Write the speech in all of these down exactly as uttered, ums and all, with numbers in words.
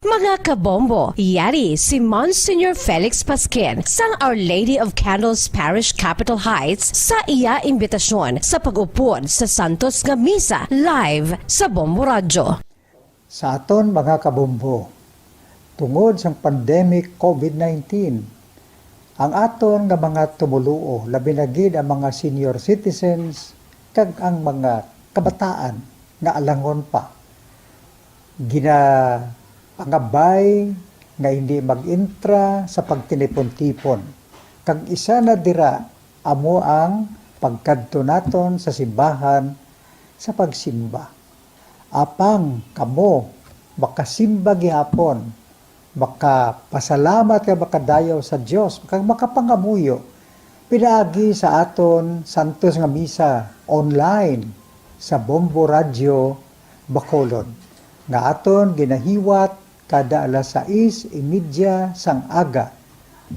Mga kabombo, yari si Monsignor Felix Pasquin sang Our Lady of Candles Parish, Capitol Heights, sa iya imbitasyon sa pag-upod sa Santos nga Misa live sa Bombo Radyo. Sa aton mga kabombo, tungod sang pandemic COVID nineteen, ang aton nga mga tumoluo, labi na gid ang mga senior citizens kag ang mga kabataan nga alangon pa, ginapangabay nga hindi mag-intra sa pagtinipon-tipon. Kag isa na dira amo ang pagkadto naton sa simbahan sa pagsimba. Apang kamo makasimba gihapon, makapasalamat kag makadayaw sa Dios, kag makapangamuyo pinaagi sa aton santos nga misa online sa Bombo Radyo Bacolod, nga aton ginahiwat kada alas sais y media sang aga.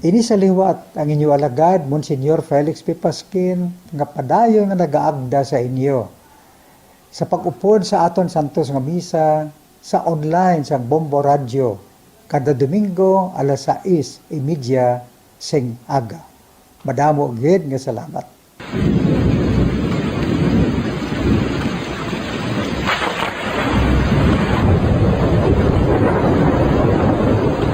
Ini sa liwat ang inyo alagad, Monsignor Felix P. Pasquin, nga padayon nga nagaagda sa inyo sa pag-upod sa aton santos nga misa sa online sang Bombo Radyo kada Domingo alas sais y media sing aga. Madamo gid nga salamat.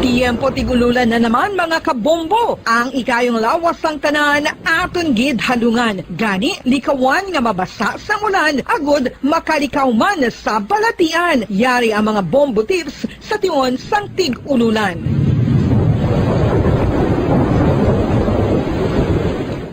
Tiyempo tig-ululan na naman, mga kabombo. Ang ikayong lawas sang tanan aton gid halungan. Gani, likawan nga mabasa sang ulan agud makalikaw man sa balatian. Yari ang mga bombo tips sa tion sang tig-ululan.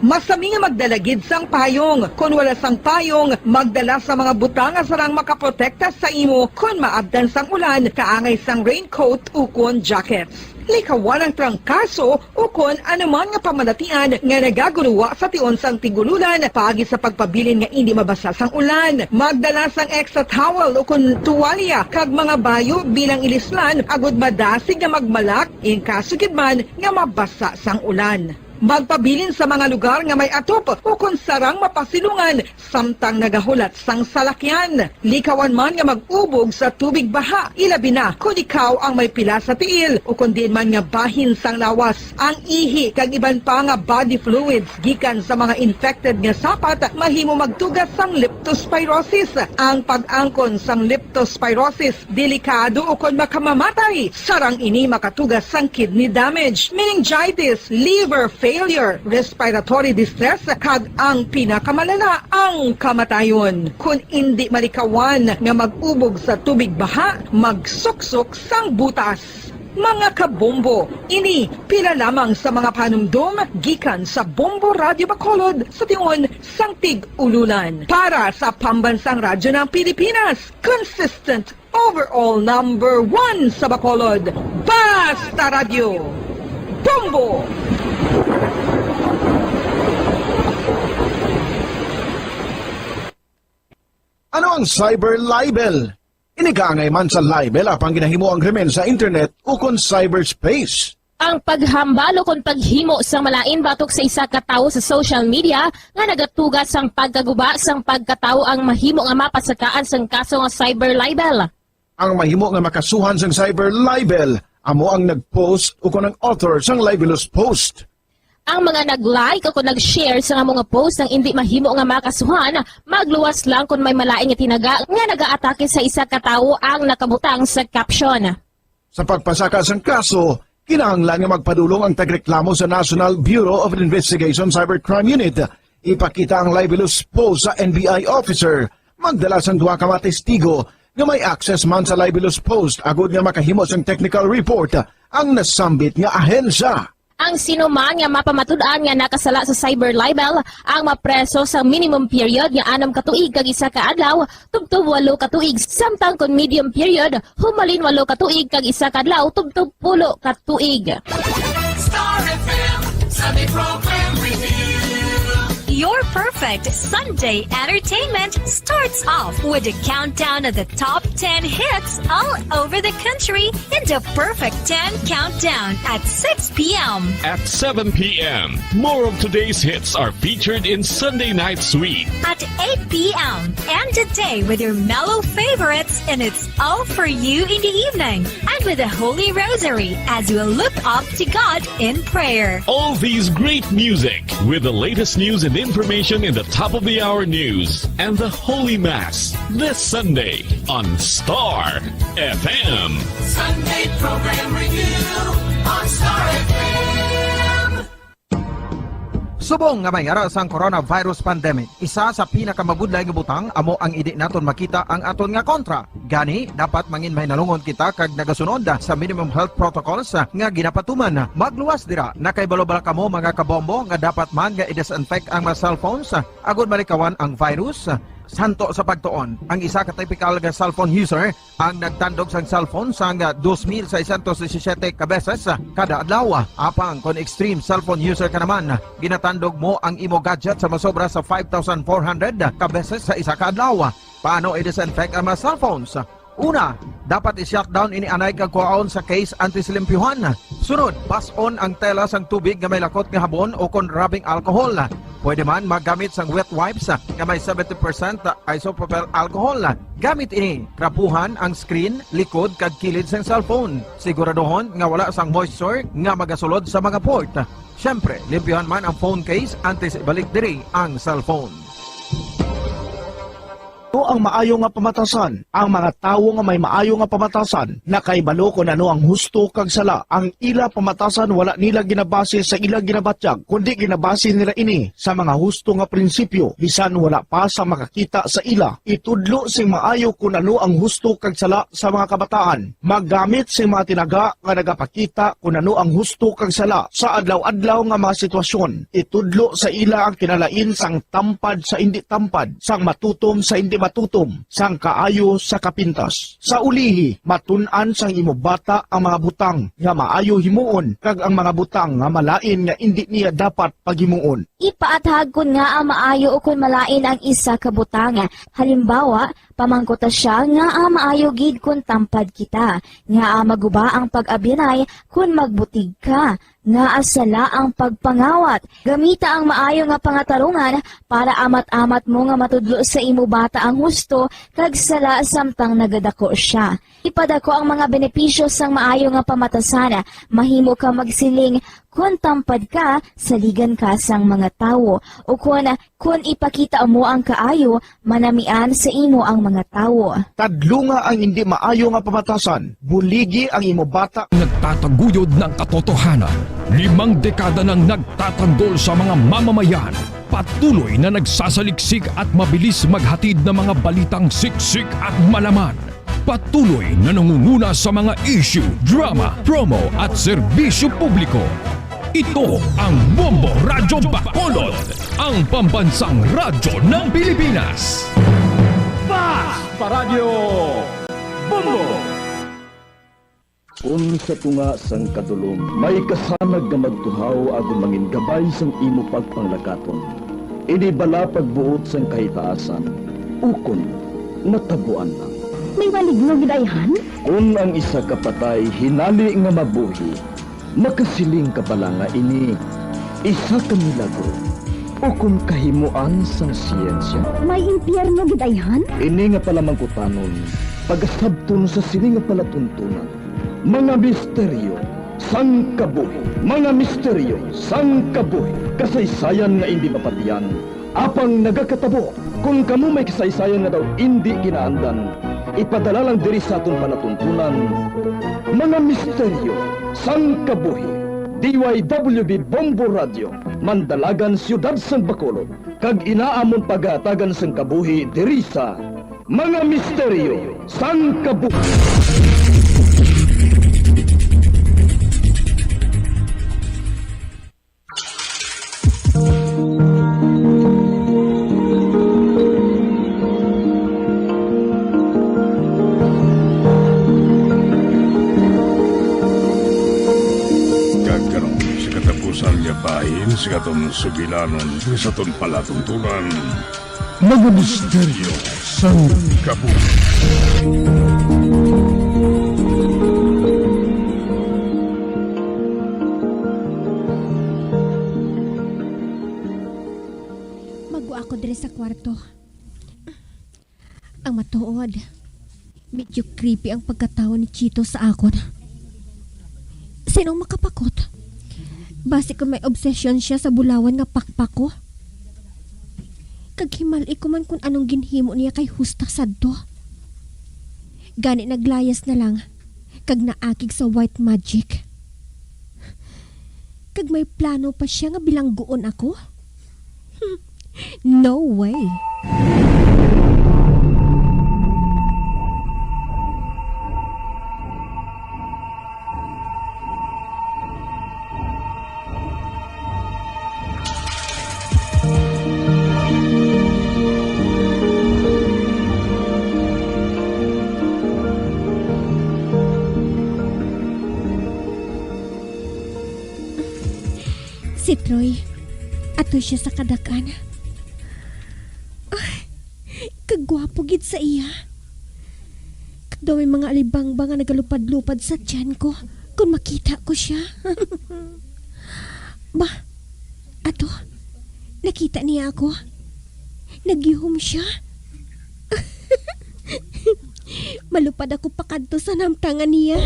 Masami nga magdala gid sang payong. Kon wala sang payong, magdala sa mga butang nga sarang makaprotekta sa imo kon maabtan sang ulan, kaangay sang raincoat ukon jackets. Likawan ang trangkaso ukon anuman nga pamalatian nga nagaguruwa sa tion sang tig-ululan paagi sa pagpabilin nga indi mabasa sang ulan. Magdala sang extra towel ukon tuwalya kag mga bayo bilang ilislan agud madasig nga magmalak in kaso gid man nga mabasa sang ulan. Magpabilin sa mga lugar nga may atop ukon sarang mapasilungan samtang nagahulat sang salakyan. Likawan man nga mag-ubog sa tubig baha, ilabi na kon ikaw ang may pila sa tiil ukon diin man nga bahin sang lawas. Ang ihi kag iban pa nga body fluids gikan sa mga infected nga sapat mahimo magtuga sang leptospirosis. Ang pag-angkon sang leptospirosis delikado ukon makamamatay. Sarang ini makatuga sang kidney damage, meningitis, liver failure, respiratory distress, kag ang pinakamalala, ang kamatayon. Kon indi malikawan nga mag-ubog sa tubig baha, magsuksok sang butas. Mga kabombo, ini pila lamang sa mga panumdom gikan sa Bombo Radyo Bacolod sa tion sang tig-ululan. Para sa Pambansang Radyo ng Pilipinas, consistent overall number one sa Bacolod, Basta Radyo, Bombo! Ano ang cyber libel? Ini kaangay man sa libel apang ginahimo ang krimen sa internet ukon cyberspace. Ang paghambal ukon paghimo sang malain batok sa isa ka tawo sa social media nga nagatuga sang pagkaguba sang pagkatawo ang mahimo nga mapasakaan sang kaso nga cyber libel. Ang mahimo nga makasuhan sang cyber libel amo ang nag-post ukon ang author sang libelous post. Ang mga nag-like ukon nag-share sang amo nga post ang indi mahimo nga makasuhan, magluwas lang kon may malain nga tinaga nga nagaatake sa isa ka tawo ang nakabutang sa caption. Sa pagpasaka sang kaso, kinahanglan nga magpadulong ang tagreklamo sa National Bureau of Investigation Cybercrime Unit. Ipakita ang libelous post sa N B I officer. Magdala sang duha ka mga testigo nga may access man sa libelous post agud nga makahimo sang technical report ang nasambit nga ahensya. Ang sino man nga mapamatud-an nga nakasala sa cyber libel ang mapreso sa minimum period nga anom ka tuig kag isa ka adlaw tubtob walo ka tuig, samtang kon medium period, humalin walo ka tuig kag isa ka adlaw tubtob pulo ka tuig. Star F M, Sunday Program Review. Your perfect Perfect Sunday entertainment starts off with a countdown of the top ten hits all over the country in the Perfect ten Countdown at six p m. At seven p m, more of today's hits are featured in Sunday Night Sweet. At eight p m, end the day with your mellow favorites, and it's all for you in the evening. And with the Holy Rosary as we look up to God in prayer. All these great music with the latest news and information in the top of the hour news and the Holy Mass this Sunday on Star F M. Sunday Program Review on Star F M. Subong nga may ara sang coronavirus pandemic, isa sa pinakamabudlay nga butang amo ang indi naton makita ang aton nga kontra. Gani, dapat mangin mahinalungon kita kag nagasunod sa minimum health protocols nga ginapatuman. Magluwas dira, nakahibalo bala kamo, mga kabombo, nga dapat man nga i-disinfect ang mga cellphones agud malikawan ang virus? Santo sa pagtuon, ang isa ka typical nga cellphone user ang nagtandog sang cellphone sang dos mil seiscientos disisiete ka beses kada adlaw. Apang kon extreme cellphone user ka naman, ginatandog mo ang imo gadget sa masobra sa five thousand four hundred ka beses sa isa ka adlaw. Paano i-disinfect ang mga cellphones? Una, dapat i-shutdown ini anay kag kuhaon sa case antes limpyuhan. Sunod, pas-on ang tela sang tubig nga may lakot nga habon o kon rubbing alcohol. Pwede man maggamit sang wet wipes nga may seventy percent isopropyl alcohol. Gamit ini, trapuhan ang screen, likod, kag kilid sang cellphone. Siguraduhon nga wala sang moisture nga magasulod sa mga port. Siyempre, limpyuhan man ang phone case antes ibalik diri ang cellphone. Ano ang maayo nga pamatasan? Ang mga tawo nga may maayo nga pamatasan nakahibalo kon ano ang husto kag sala. Ang ila pamatasan wala nila ginabase sa ila ginabatyag, kundi ginabase nila ini sa mga husto nga prinsipyo, bisan wala pa sa makakita sa ila. Itudlo sing maayo kon ano ang husto kag sala sa mga kabataan. Maggamit sing mga tinaga nga nagapakita kon ano ang husto kag sala sa adlaw-adlaw nga mga sitwasyon. Itudlo sa ila ang kinalain sang tampad sa indi tampad, sang matutom sa indi matutom, sang kaayo sa kapintas. Sa ulihi, matun-an sang imo bata ang mga butang nga maayo himuon kag ang mga butang nga malain nga indi niya dapat paghimuon. Ipaathag kon ngaa maayo ukon malain ang isa ka butang. Halimbawa, pamangkuta sia ngaa maayo gid kon tampad kita, ngaa maguba ang pag-abyanay kon magbutig ka, ngaa sala ang pagpangawat. Gamita ang maayo nga pangatarungan para amat-amat mo nga matudlo sa imo bata ang husto kag sala samtang nagadako sia. Ipadako ang mga benepisyo sang maayo nga pamatasan. Mahimo ka magsiling, "Kon tampad ka, saligan ka sang mga tawo." Ukon, "Kon ipakita mo ang kaayo, manamian sa imo ang mga tawo." Tadlunga ang indi maayo nga pamatasan. Buligi ang imo bata. Nagtataguyod ng katotohanan. Limang dekada nang nagtatanggol sa mga mamamayan. Patuloy na nagsasaliksik at mabilis maghatid ng mga balitang siksik at malaman. Patuloy na nangunguna sa mga issue, drama, promo at serbisyo publiko. Ito ang Bombo Radyo Bacolod, ang pambansang radyo ng Pilipinas. Fast Paradyo Bombo! Kon sa tunga sang kadulom may kasanag nga magtuhaw agod mangin gabay sang imo pagpanglakaton, ini bala pagbuot sang kahitaasan, ukon natabuan lang? May maligno gid ayhan? Kon ang isa ka patay hinali nga mabuhi, makasiling ka bala nga ini isa ka milagro ukon kahimuan sang siyensya? May impyerno gid ayhan? Ini nga palamangkutanon pagasabton sa sini nga palatuntunan. Mga misteryo sang kabuhi. Mga misteryo sang kabuhi. Kasaysayan nga indi mapatian, apang nagakatabo. Kon kamo may kasaysayan nga daw indi kinaandan, ipadala lang diri sa aton palatuntunan. Mga misteryo sang kabuhi. D Y W B Bombo Radio, Mandalagan, Siyudad sang Bacolod, kag ina amon pagahatagan sang kabuhi diri sa Mga Misteryo sang Kabuhi. Kag karon, sa katapusan Nga bahin sa aton sugilanon, sa aton palatuntunan, mga misteryo sang kabuhi. Magwa ako diri sa kwarto. Ang matuod, medyo creepy ang pagkatawo ni Chito sa akon. Sino ang makapakot? Basi kon may obsesyon siya sa bulawan nga pakpak ko. Kag himali ko man kon anong ginhimo niya kay Husta sadto. Gani naglayas na lang kag naakig sa white magic. Kag may plano pa sia nga bilangguon ako? No way. Si Troy, ato siya sa kadak-an. Ay, kagwapo gid sa iya. Kag daw may mga alibangba nga nagalupad-lupad sa tiyan ko kon makita ko siya. Ba, ato, nakita niya ako. Nagyuhom siya. Malupad ako pakadto sa namtangan niya.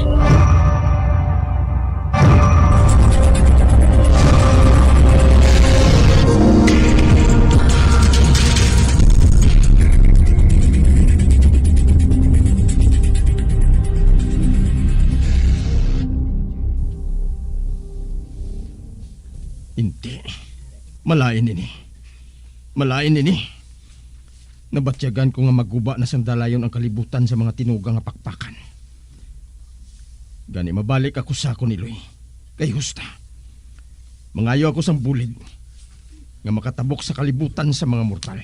Hindi. Malain ini. Malain ini. Nabatyagan ko nga maguba na sang dalayon ang kalibutan sa mga tinuga nga pakpakan. Gani mabalik ako sa akon iloy, kay husta. Mangayo ako sang bulig nga makatabok sa kalibutan sa mga mortal.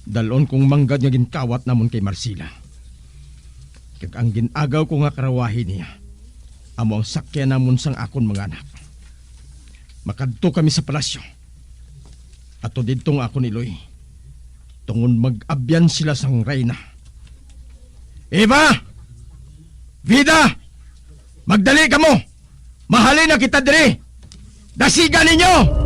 Dal-on kong manggad nga ginkawat namon kay Marcela. Kag ang gin-agaw ko nga karawahi niya, amo ang sakyan namon sang akon mga anak. Makadto kami sa palasyo. Ato didto nga akon iloy, tungod mag-abyan sila sang reyna. Eva! Vida! Magdali kamo! Mahalin na kita diri! Dasiga ninyo!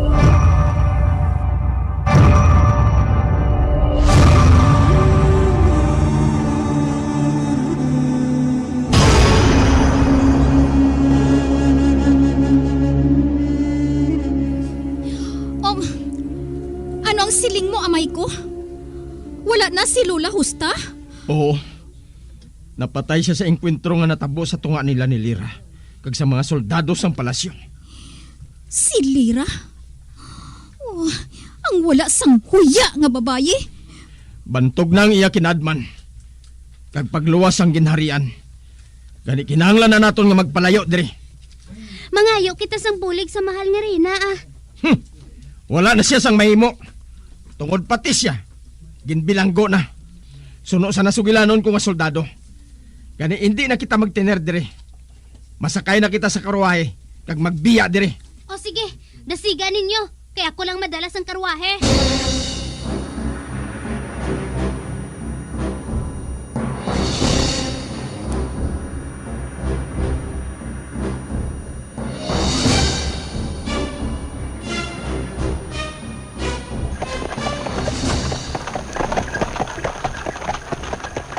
Um, ano ang siling mo, amay ko? Wala na si Lola Husta? Oo. Napatay siya sa engkwentro nga natabo sa tunga nila ni Lira kag sa mga soldado sang palasyo. Si Lira? Oh, ang wala sang huya nga babayi. Bantog na ang iya kinadman, kag pagluwas ang ginharian. Gani, kinahanglan na naton nga magpalayo diri. Mangayo kita sang bulig sa mahal nga reyna, ah. Hmm. Wala na siya sang mahimo. Tungod pati siya, ginbilanggo na. Suno sa nasugilanon ko nga soldado. Gani, indi na kita magtener diri. Masakay na kita sa karwahe kag magbiya diri. O sige, dasiga ninyo, kay ako lang madala sang karwahe.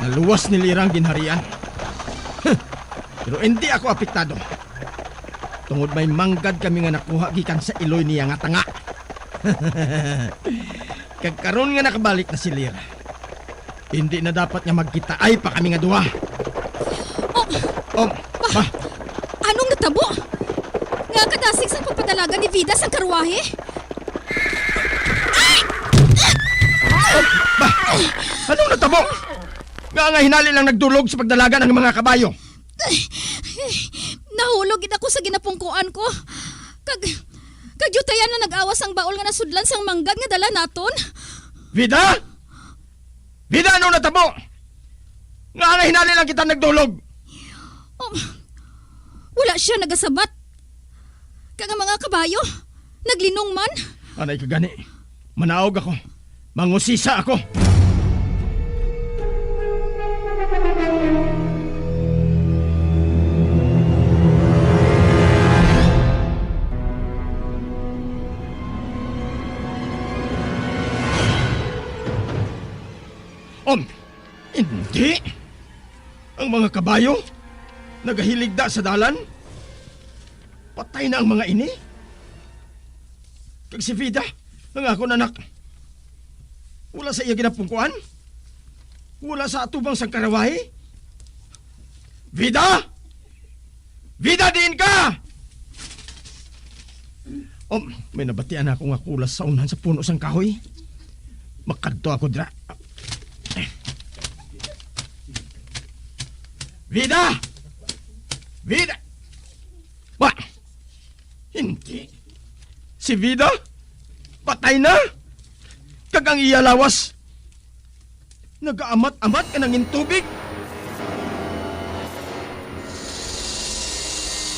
Naluwas ni Lira ang ginharian. Huh! Pero hindi ako apektado. Tungod may manggad kami nga nakuha gikan sa iloy niya nga tanga. Kag karon nga nakabalik na si Lira, hindi na dapat nga magkitaay pa kami nga duha. Oh, oh, ba, anong natabo? Nga kadasig sang pagpadalagan ni Vida sang karwahe? Ay! Oh, ba, anong natabo? Nga nga hinali lang nagdulog sa pagdalagan ang mga kabayo. Nahulog gid ako sa ginapungkuan ko. Kag, kag yutayan na nag-awas ang baol nga nasudlan sang manggad nga dala naton. Vida? Vida, ano natabo? Nga nga hinali lang kita nagdulog? Um, wala siya nagasabat. Kag ang mga kabayo, naglinong man. Anay ka gani. Manaog ako. Mangusisa ako. Um, hindi. Ang mga kabayo nagahiligda sa dalan. Patay na ang mga ini. Kag si Vida, ang akon anak, wala sa iya ginapungkuan? Wala sa atubang sang karawahi? Vida! Vida, diin ka? Um, may nabatian ako nga kulas sa unhan sa puno sang kahoy. Makadto ako dira. Vida! Vida! Wa! Hindi. Si Vida, patay na. Kag ang iya lawas, nagaamat-amat nga nangin tubig.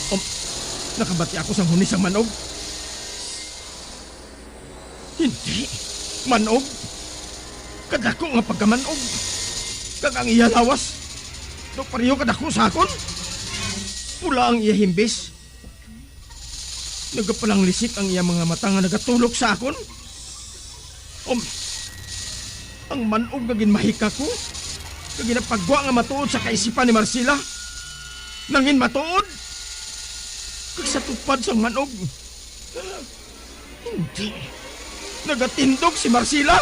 Um, nakabati ako sang huni sang manog. Hindi. Manog. Kadako nga pagkamanog. Kag ang iya lawas, daw pareho kadako sa akon. Pula ang iya himbis. Nagapalanglisik ang iya mga mata nga nagatulok sa akon. Um, ang manog nga ginmahika ko, nga ginapagwa nga matuod sa kaisipan ni Marcela, nangin matuod. Kag sa tupad sang manog, hindi. Nagatindog si Marcela.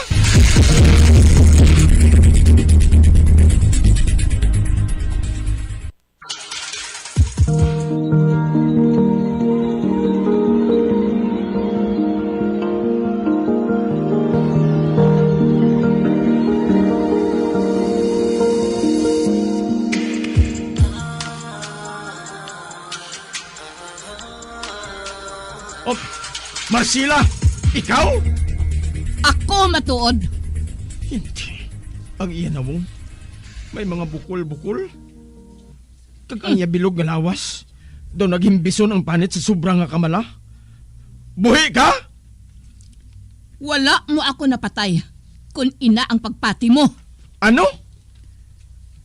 Oh, Marcela, ikaw? Ako matuod. Hindi. Ang iya nawong may mga bukol-bukol. Kag ang iya bilog nga lawas, daw naghimbison ang panit sa sobra nga kamala. Buhi ka? Wala mo ako napatay, kun ina ang pagpati mo. Ano?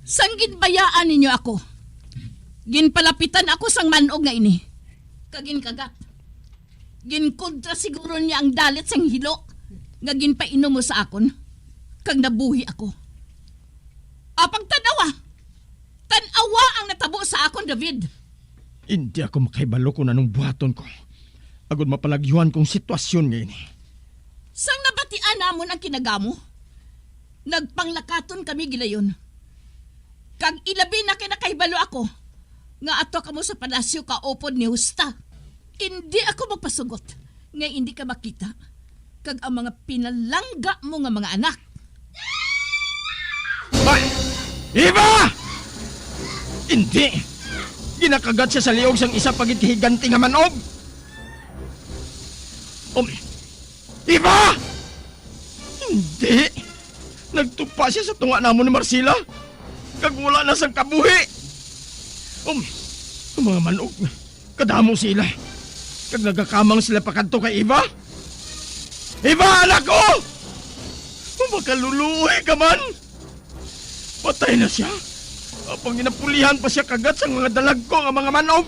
Sang ginbayaan ninyo ako, ginpalapitan ako sang manog nga ini, kag ginkagat. Ginkontra siguro niya ang dalit sang hilo nga ginpainom mo sa akon, kag nabuhi ako. Apang tan-awa! Tan-awa ang natabo sa akon, David! Indi ako makahibalo kon anong buhaton ko, agod mapalagyuhan kong sitwasyon nga ini. Sang nabatian namon ang kinagamo, nagpanglakaton kami gilayon. Kag ilabi na kay nakahibalo ako nga ato kamo sa palasyo kaupod ni Justa. Indi ako magpasugot nga indi ka makita, kag ang mga pinalangga mo nga mga anak. Bay! Eva! Indi! Ginakagat siya sa liog sang isa pa gid ka higanti nga manog! Um, Eva! Indi! Nagtupa siya sa tunga namon ni Marcela, kag wala na sang kabuhi. Um, ang mga manog, kadamo sila, kag nagakamang sila pakadto kay Eva. Eva, anak ko! Makaluluoy ka man! Patay na siya, apang ginapulihan pa siya kagat sang mga dalagko nga mga manog.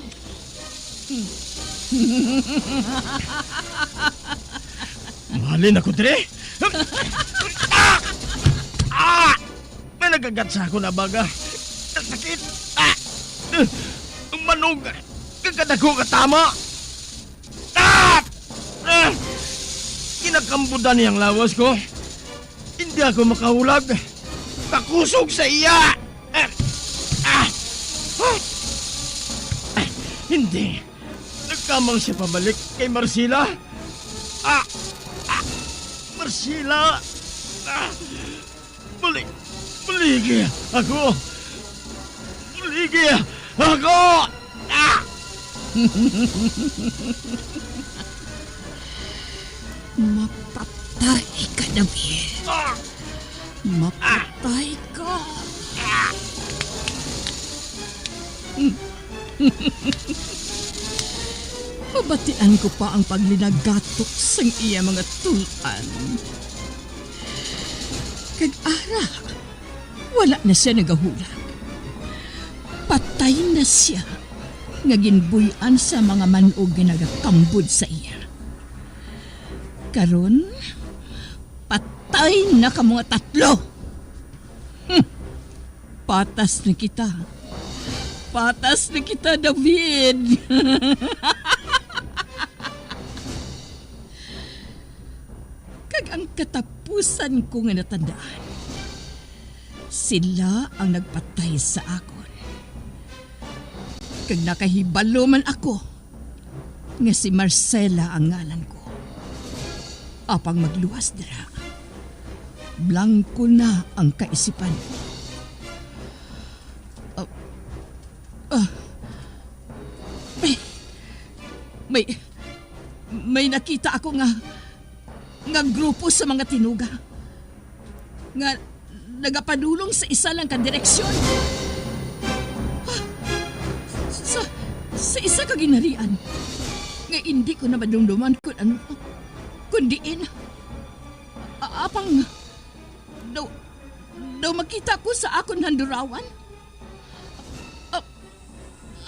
Mahalin ako diri. Ah! Ah! May nagagat sa ako na baga. Sakit. Ah! Ang manog. Kagadago ka tama. Ah! Ah! Kinakambudan niya ang lawas ko. Hindi ako makahulag. Kakusog sa iya. Ah! Ah! Ah! Hindi. Nagkamang siya pabalik kay Marcela. Ah! Ah! Marcela! Ah! Balik! Baligi ako! Baligi ako! Ah! Mapatay ka, David. Ah! Mapatay ka. Ah! Mabatian ko pa ang paglinagatok sang iya mga tul-an. Kag ara, wala na sia nagahulag. Patay na sia nga ginbuy-an sa mga man-og nga nagakambod sa iya. Karon, patay na kamo nga tatlo. Hmm. Patas na kita. Patas na kita, David. Kag ang katapusan ko nga natandaan, sila ang nagpatay sa akon. Kag nakahibalo man ako nga si Marcela ang ngalan ko. Apang magluwas dira, blangko na ang kaisipan ko. Ah, ah, may, may, may nakita ako nga, nga grupo sa mga tinuga nga nagapadulong sa isa lang ka direksyon. Sa, sa isa ka ginharian nga indi ko na madumduman kun ano, kun diin. A-, apang daw, daw makita ko sa akon handurawan. Ah,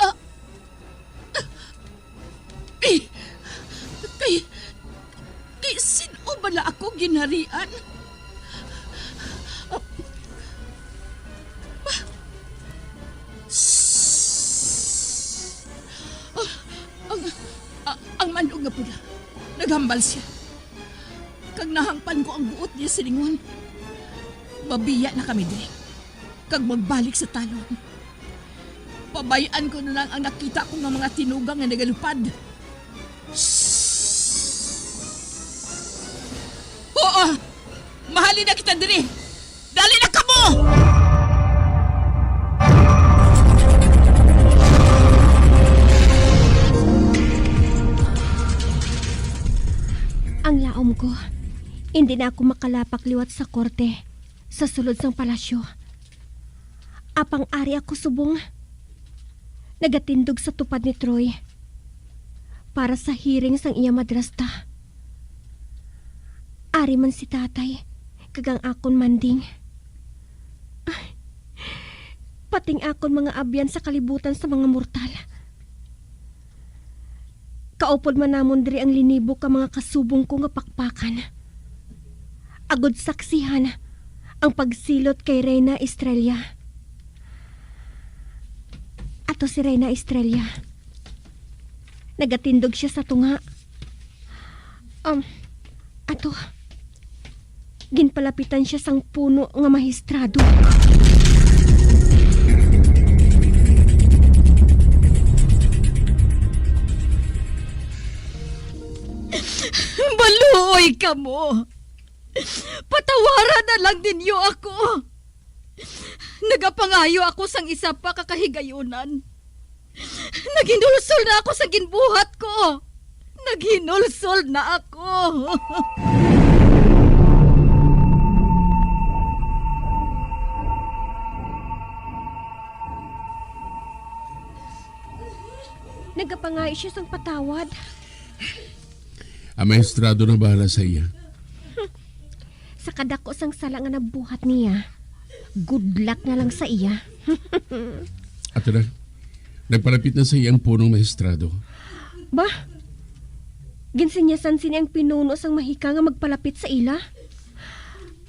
ah, eh, kay, kay sin-o bala ako ginharian? Ah, ah, ang, ah, ang manog nga pula, naghambal siya. Kag nahangpan ko ang buot niya silingon, "Mabiya na kami diri, kag magbalik sa talon. Pabay-an ko na lang ang nakita ko nga mga tinugang nga nagalupad." "Oo, mahalin na kita diri. Dali na kamo!" Ang laom ko, indi na ako makalapak liwat sa korte sa sulod sang palasyo. Apang ari ako subong nagatindog sa tupad ni Troy para sa hearing sang iya madrasta. Ari man si tatay kag ang akon manding. Ay, pating akon mga abyan sa kalibutan sa mga mortal. Kaupod man namon diri ang linibo ka mga kasubong ko nga pakpakan, agod saksihan ang pagsilot kay Reyna Estrella. Ato si Reyna Estrella. Nagatindog siya sa tunga. Um, ato, ginpalapitan siya sang puno nga mahistrado. Maluoy kamo! Patawaran na lang ninyo ako! Nagapangayo ako sang isa pa ka kahigayunan. Naghinulsol na ako sa ginbuhat ko. Naghinulsol na ako. Nagapangayo siya sang patawad. Ang mahistrado na bahala sa iya. Sa kadako sang sala nga nabuhat niya, good luck na lang sa iya. Ato na. Nagpalapit na sa iya ang punong mahistrado. Ba? Ginsinyasan sini ang pinuno sang mahika nga magpalapit sa ila?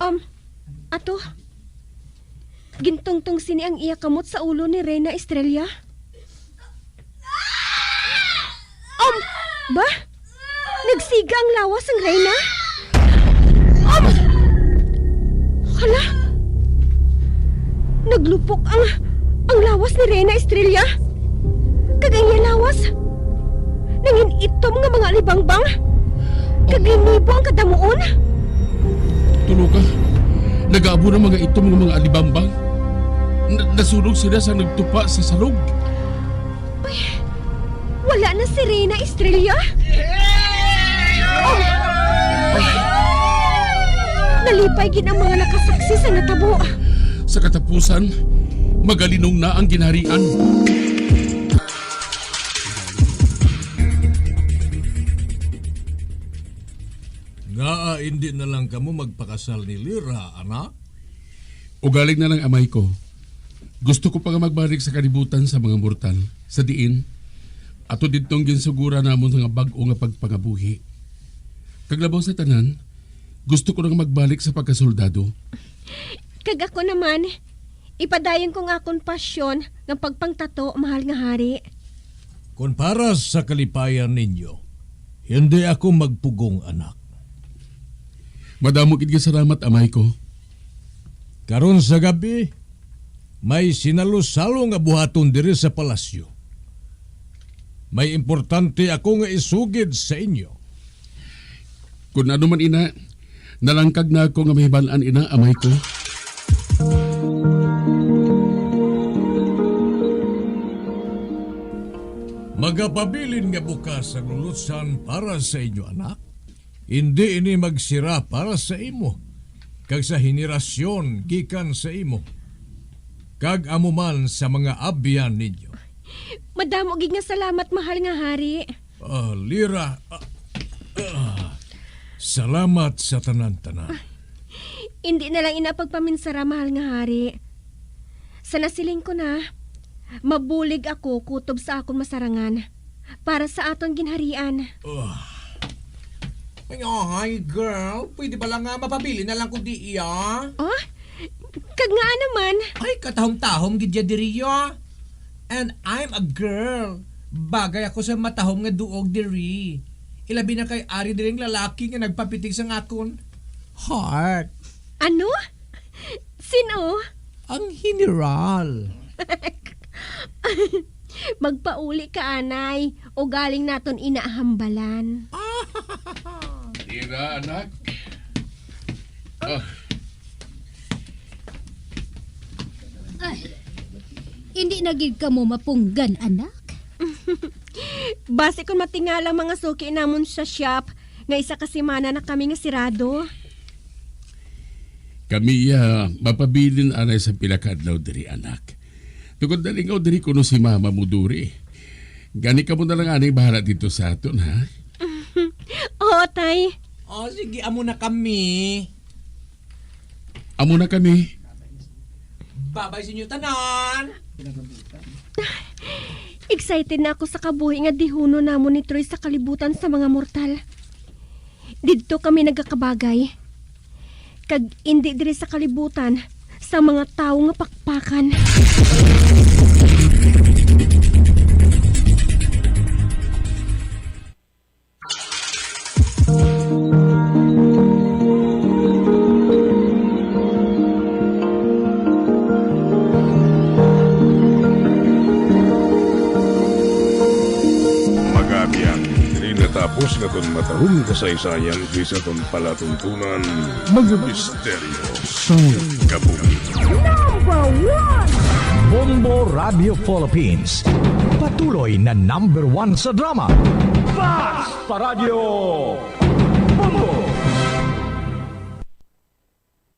Um, ato, gintungtong sini ang iya kamot sa ulo ni Reyna Estrella? Um, ba? Nagsiga ang lawas sang Reyna? Um, hala? Naglupok ang, ang lawas ni Reyna Estrella? Kag ang iya lawas? Nangin-itom nga mga alibangbang? Kag linibo ang kadamuon? Tuloga, nag-abo ang mga itom nga mga alibangbang. Na-, nasunog sila sa nagtupa sa salog. Ay, wala na si Reyna Estrella? Oh. Nalipay gid ang mga nakasaksi sa natabo. Sa katapusan, magalinong na ang ginharian. Hindi na lang kamo magpakasal ni Lira, anak? Ugaling na lang, amay ko. Gusto ko pa nga magbalik sa kalibutan sa mga mortal, sa diin ato didtong ginsuguran namon nga bag-o nga pagpangabuhi. Kag labaw sa tanan, gusto ko na nga magbalik sa pagkasoldado. Kag ako naman, ipadayon ko ang akon pasyon nga pagpangtato, mahal nga hari. Kon para sa kalipayan ninyo, hindi ako magpugong, anak. Madamo gid nga salamat, amay ko. Karon sa gabi, may sinalo-salo nga buhaton diri sa palasyo. May importante ako nga isugid sa inyo. Kun ano man ina, nalangkag na ako nga mahibal-an ina, amay ko. Magapabilin nga bukas ang lulutsan para sa inyo, anak. Indi ini magsira para sa imo, kag sa henerasyon gikan sa imo, kag amo man sa mga abyan ninyo. Madamo gid nga salamat, mahal nga hari. Ah, Lira, ah, ah, salamat sa tanan-tanan. Indi na lang ina pagpaminsara, mahal nga hari. Sa nasiling ko na, mabulig ako kutob sa akon masarangan para sa aton ginharian. Ah. Ay, ay, girl, pwede ba lang nga mapabili na lang ko di iya? Oh? Kag nga naman? Ay, katahom-tahom gid ya diri ya. And I'm a girl. Bagay ako sa matahom nga duog diri. Ilabi na kay ari diri ang lalaki nga nagpapitik sa akon heart. Ano? Sino? Ang general. Magpauli ka, anay, o galing naton inahambalan. Tira, anak. Ah. Ay, hindi na gid kamo mapunggan, anak. Basi kon matingala ang mga suki namon sa shop, nga isa ka semana na kami nga sirado. Kami, ah, mapabilin anay sa pila ka adlaw diri, anak. Tungod nalingaw diri kuno si mama mo duri. Gani kamo na lang anay bahala dito sa aton, ha? Oo, tay. Oh, sige, amo na kami. Amo na kami. Babay sa inyo tanan. Excited na ako sa kabuhi nga dihunon namon ni Troy sa kalibutan sa mga mortal. Didto kami nagakabagay. Kag indi diri sa kalibutan sa mga tawo nga pakpakan. Mga abyan, diri natapos nga aton matahom kasaysayan sa aton palatuntunan, mga misteryo sa kabuhi. Number one! Bombo Radio Philippines, patuloy na number one sa drama. Basta Radyo Bombo!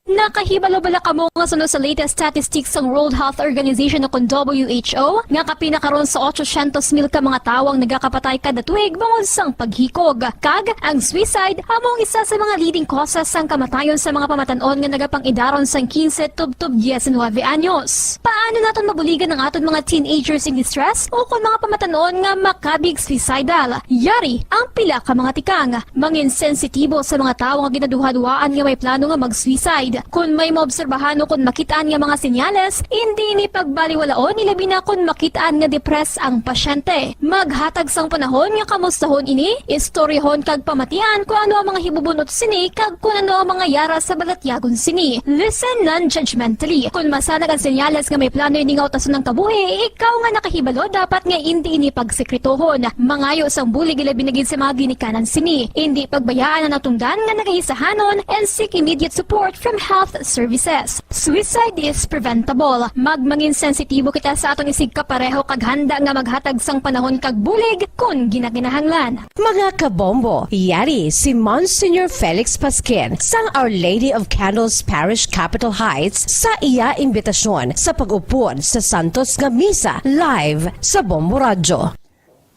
Nakahibalo bala kamo nga suno sa latest statistics sang World Health Organization o kon W H O, nga kapin na karon sa ochocientos mil ka mga tawo ang nagakapatay kada tuig bangod sang paghikog? Kag ang suicide amo ang isa sa mga leading causes sang kamatayon sa mga pamatan-on nga nagapang-idaron sang quince tubtob diecinuebe anyos. Paano naton mabuligan ang aton mga teenagers in distress o kon mga pamatan-on nga makabig suicidal? Yari ang pila ka mga tikang. Mangin sensitibo sa mga tawo nga ginaduhaduhaan nga may plano nga mag-suicide. Kon may maobserbahan o kon makit-an nga mga senyales, indi ini pagbaliwalaon, ilabi na kon makit-an nga depressed ang pasyente. Maghatag sang panahon nga kamustahon ini, istoryahon kag pamatian kon ano ang mga hibubun-ot sini kag kon ano ang mga yara sa balatyagon sini. Listen non-judgmentally. Kon masanag ang senyales nga may plano ini nga utason ang kabuhi, ikaw nga nakahibalo dapat nga indi ini pagsekretohon. Mangayo sang bulig, ilabi na gid sa mga ginikanan sini. Indi pagbayaan ang natungdan nga nagaisahanon and seek immediate support from health services. Suicide is preventable. Magmangin sensitibo kita sa aton isigkapareho kag handa nga maghatag sang panahon kag bulig kon ginakinahanglan. Mga kabombo, yari si Monsignor Felix Pasquin sang Our Lady of Candles Parish, Capitol Heights, sa iya imbitasyon sa pag-upod sa santos nga misa live sa Bombo Radyo.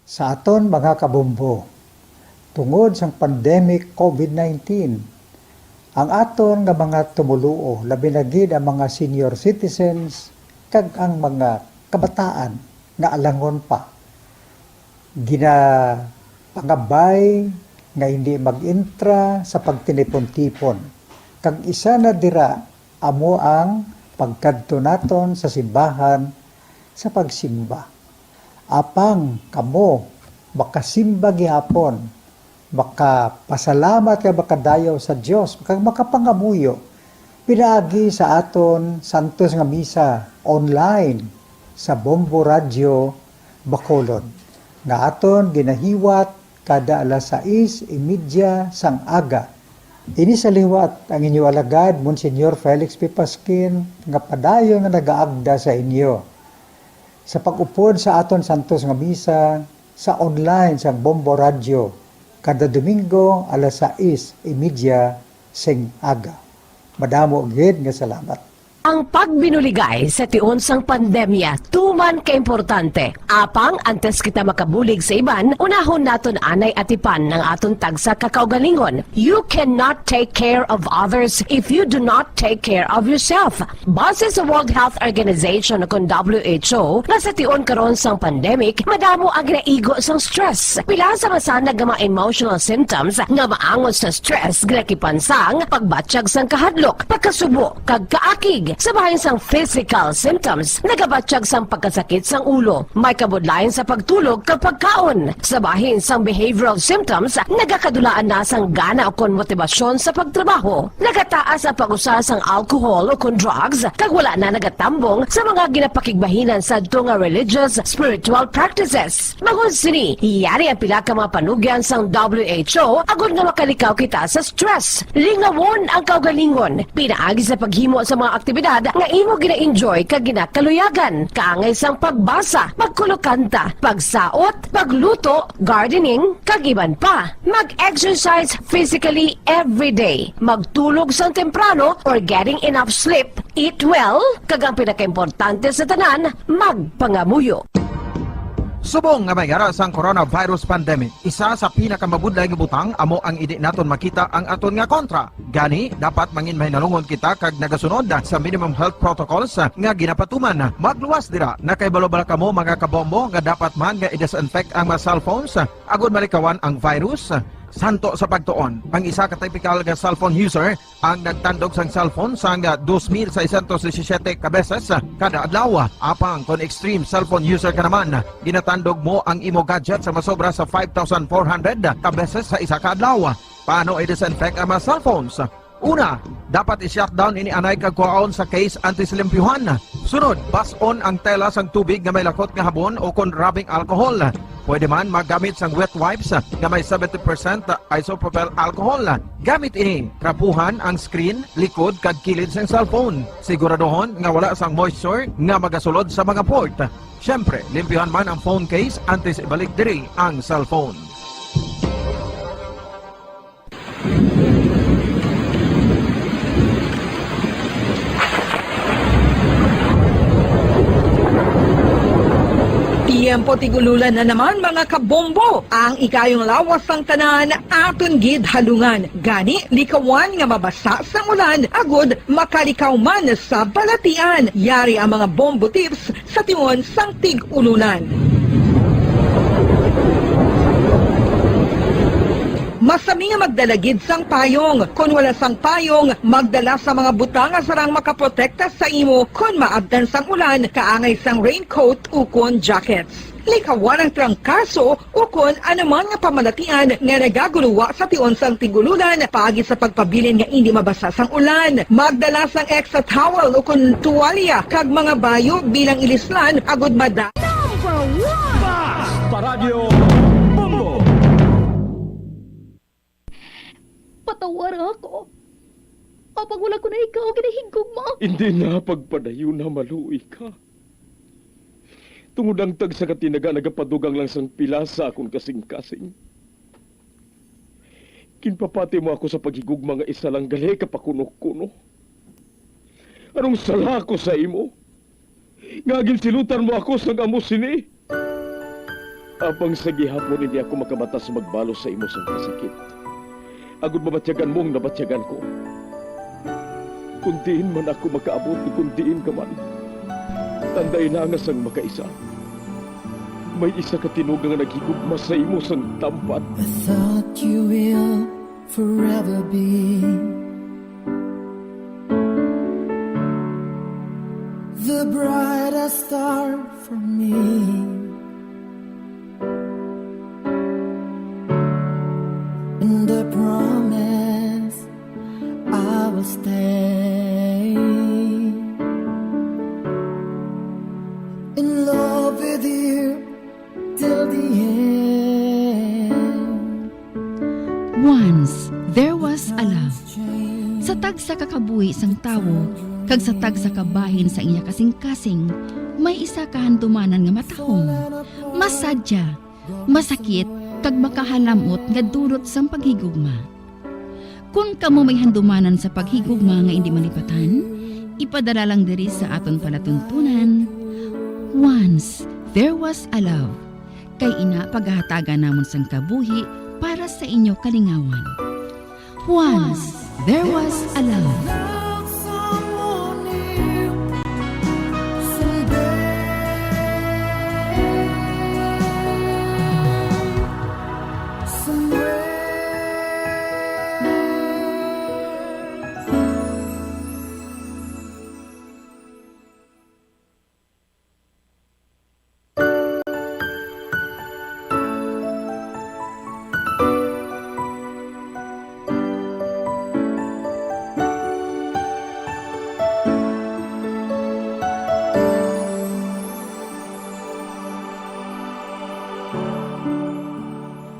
Sa aton mga kabombo, tungod sang pandemic COVID nineteen, Ang aton nga mga tumoluo, labi na gid ang mga senior citizens kag ang mga kabataan nga alangon pa, ginapangabay nga hindi mag-entra sa pagtinipon-tipon. Kag isa na dira amo ang pagkadto naton sa simbahan sa pagsimba. Apang kamo makasimba gihapon, makapasalamat kag makadayaw sa Dios, kag makapangamuyo pinaagi sa aton santos nga misa online sa Bombo Radyo Bacolod, nga aton ginahiwat kada alas sais y media sang aga. Ini sa liwat ang inyo alagad, Monsignor Felix P. Pasquin, nga padayon nga nagaagda sa inyo sa pag-upod sa aton santos nga misa sa online sang Bombo Radyo kada Domingo alas sais y media sing aga. Madamo gid nga salamat. Ang pagbinuligay sa tion sang pandemya tuman ka importante. Apang antes kita makabulig sa iban, unahon naton anay atipan ang aton tagsa ka kaugalingon. You cannot take care of others if you do not take care of yourself. Base sa World Health Organization, kon W H O, nga sa tion karon sang pandemic, madamo ang ginaigo sang stress. Pila sa masanag nga mga emotional symptoms nga maangot sa stress ginakipan sang pagbatyag sang kahadlok, pagkasubo, kag kaakig. Sa bahin sang physical symptoms, nagabatyag sang pagkasakit sang ulo, may kabudlayan sa pagtulog kag pagkaon. Sa bahin sang behavioral symptoms, nagakadulaan na sang gana ukon motibasyon sa pagtrabaho. Nagataas ang pag-usa sang alcohol ukon drugs, kag wala na nagatambong sa mga ginapakigbahinan sadto nga religious, spiritual practices. Bangod sini, yari ang pila ka mga panugyan sang W H O agod nga makalikaw kita sa stress. Lingawon ang kaugalingon pinaagi sa paghimo sa mga aktibidad nga imo gina-enjoy kag ginakaluyagan, kaangay sang pagbasa, pagkulokanta, pagsaot, pagluto, gardening, kag iban pa. Mag-exercise physically every day. Magtulog sang temprano or getting enough sleep. Eat well, kag ang pinakaimportante sa tanan, magpangamuyo. Subong nga may ara sang coronavirus pandemic, isa sa pinakamabudlay nga butang amo ang indi naton makita ang aton nga kontra. Gani, dapat mangin mahinalungon kita kag nagasunod sa minimum health protocols nga ginapatuman. Magluwas dira, nakahibalo bala kamo, mga kabombo, nga dapat man nga i-disinfect ang mga cellphones agod malikawan ang virus? Santo sa pagtuon, ang isa ka tipikal nga cellphone user ang nagtandog sang cellphone sang dos mil seiscientos disisiete ka beses kada adlaw. Apang kon extreme cellphone user ka naman, ginatandog mo ang imo gadget sa masobra sa five thousand four hundred ka beses sa isa ka adlaw. Paano i-disinfect ang mga cellphones? Una, dapat i-shutdown ini anay kag kuhaon sa case antes limpyuhan. Sunod, bas-on ang tela sang tubig nga may lakot nga habon o kon rubbing alcohol. Pwede man maggamit sang wet wipes nga may seventy percent isopropyl alcohol. Gamit ini, trapuhan ang screen, likod, kag kilid sang cellphone. Siguraduhon nga wala sang moisture nga magasulod sa mga port. Siyempre, limpyuhan man ang phone case antes ibalik diri ang cellphone. Tiyempo tig-ululan na naman, mga kabombo. Ang ikayong lawas sang tanan aton gid halungan. Gani, likawan nga mabasa sang ulan agud makalikaw man sa balatian. Yari ang mga bombo tips sa tion sang tig-ulunan. Masami nga magdala gid sang payong. Kon wala sang payong, magdala sa mga butang nga sarang makaprotekta sa imo kon maabtan sang ulan, kaangay sang raincoat ukon jackets. Likawan ang trangkaso ukon anuman nga pamalatian nga nagaguluwa sa tion sang tig-ululan paagi sa pagpabilin nga indi mabasa sang ulan. Magdala sang extra towel ukon tuwalya kag mga bayo bilang ilislan agud mada- Number one! Basta Radyo Bombo! Patawara ako. Apang wala ko na ikaw ginahigugma. Hindi na pagpadayon na maluoy ka. Tungod ang tagsa ka tinaga nagapadugang lang sang pila sa akon kasingkasing. Ginpapati mo ako sa paghigugma nga isa lang gali ka pakunokuno. Anong sala ko sa imo? Nga ginsilutan mo ako sang amo sini? Apang sa gihapon hindi ako makabata sa magbalos sa imo sang kasakit. Agud mabatyagan mo ang nabatyagan ko. Kon diin man ako makaabot, kon diin ka man, tandai na nga sang makaisa, may isa ka tinuga nga naghigugma sa imo sang tampat. I thought you will forever be the brightest star for me. And I promise I will stay in love with you till the end. Once there was a love. Sa tagsa ka kabuhi sang tawo kag sa tagsa ka bahin sang iya kasingkasing, may isa ka handumanan nga matahom, masadya, masakit, kag makahalamot nga dulot sang paghigugma. Kon kamo may handumanan sa paghigugma nga indi malipatan, ipadala lang diri sa aton palatuntunan, Once There Was a Love, kay ina pagahatagan namon sang kabuhi para sa inyo kalingawan. Once There Was a Love.